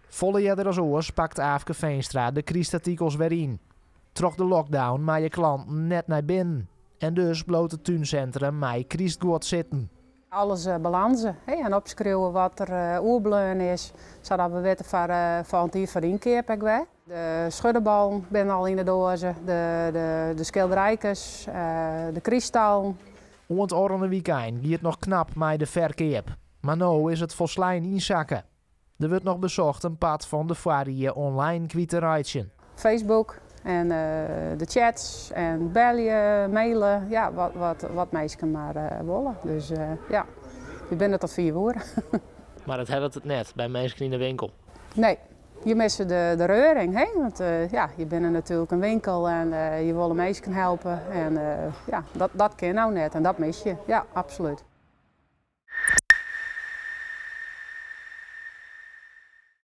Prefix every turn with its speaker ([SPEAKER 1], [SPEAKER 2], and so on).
[SPEAKER 1] Folle earder as oars pakt Aafke Veenstra de krystartikels wer yn. Troch de lockdown meie klanten net nei binnen. En dus bliuwt it túnsintrum mei krystguod sitten.
[SPEAKER 2] Alles balanse en opskriuwe wat der oerbleaun is, sadat we witte foar folgjend jier foar de ynkeap ek wer. De schuddeballen binne al yn de doaze, de skilderijkes, de kryststallen.
[SPEAKER 1] Oant ôfrûne wykein gie it noch knap mei de ferkeap. Mar no is it folslein ynsakke. Der wurdt noch besocht in part fan de foarrie online kwyt te reitsjen.
[SPEAKER 2] Facebook en de chats en belje, maile, ja, wat minsken mar wolle. Dus ja, we binne tot 5 oere.
[SPEAKER 1] Mar it hellet it net by minsken yn de winkel?
[SPEAKER 2] Nee, je misse de reuring, hè? Want ja, je binne natuerlik in winkel en je wolle minsken helpe. En ja, dat kin no net en dat mis je, ja, absolút.